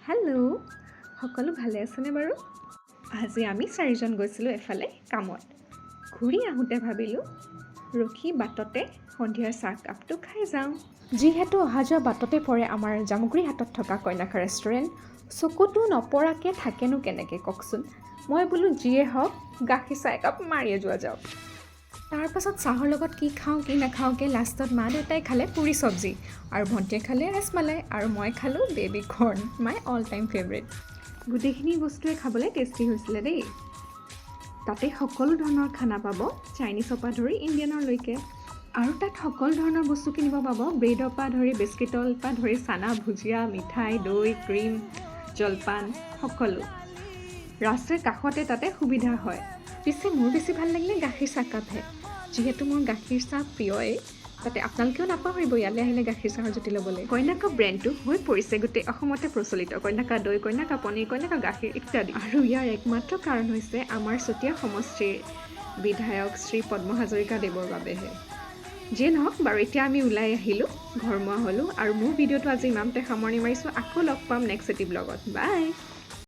Hello', সকলো ভালে আছেনে বাৰু? আজি আমি চাৰিজন গৈছিলোঁ এফালে কামত। ঘূৰি আহোঁতে ভাবিলোঁ ৰখি বাটতে সন্ধিয়াৰ চাহকাপটো খাই যাওঁ। যিহেতু অহা যোৱা বাটতে পৰে আমাৰ জামুগুৰি হাটত থকা কইনাখা ৰেষ্টুৰেণ্ট, চকুটো নপৰাকৈ থাকেনো কেনেকৈ কওকচোন? মই বোলো যিয়ে হওক, গাখীৰ চাহ একাপ মাৰিয়ে যোৱা যাওক। তাৰপাছত চাহৰ লগত কি খাওঁ কি নাখাওঁকৈ লাষ্টত মা দেউতাই খালে পুৰি চব্জি আৰু ভণ্টিয়ে খালে ৰসমালাই আৰু মই খালোঁ baby corn, my all time favourite। গোটেইখিনি বস্তুৱে খাবলৈ টেষ্টি হৈছিলে দেই। তাতে সকলো ধৰণৰ খানা পাব, চাইনিজৰ পৰা ধৰি ইণ্ডিয়ানৰলৈকে। আৰু তাত সকলো ধৰণৰ বস্তু কিনিব পাব, ব্ৰেডৰ পৰা ধৰি বিস্কিটৰ পৰা ধৰি চানা, ভুজিয়া, মিঠাই, দৈ, ক্ৰীম, জলপান সকলো। ৰাস্তাৰ কাষতে তাতে সুবিধা হয়। পিছে মোৰ বেছি ভাল লাগিলে গাখীৰ চাহকাপহে, যিহেতু মোৰ গাখীৰ চাহ প্ৰিয়ই। তাতে আপোনালোকেও নাপাহৰিব ইয়ালৈ আহিলে গাখীৰ চাহৰ জুতি ল'বলৈ। কইনাকা ব্ৰেণ্ডটো হৈ পৰিছে গোটেই অসমতে প্ৰচলিত। কইনাকা দৈ, কইনাকা পনীৰ, কইনাকা গাখীৰ ইত্যাদি। আৰু ইয়াৰ একমাত্ৰ কাৰণ হৈছে আমাৰ চতিয়া সমষ্টিৰ বিধায়ক শ্ৰী পদ্ম হাজৰিকা দেৱৰ বাবেহে। যিয়ে নহওক বাৰু, এতিয়া আমি ওলাই আহিলোঁ, ঘৰমুৱা হ'লোঁ আৰু মোৰ ভিডিঅ'টো আজি ইমানতে সামৰণি মাৰিছোঁ। আকৌ লগ পাম নেক্সট এটি ব্লগত। বাই।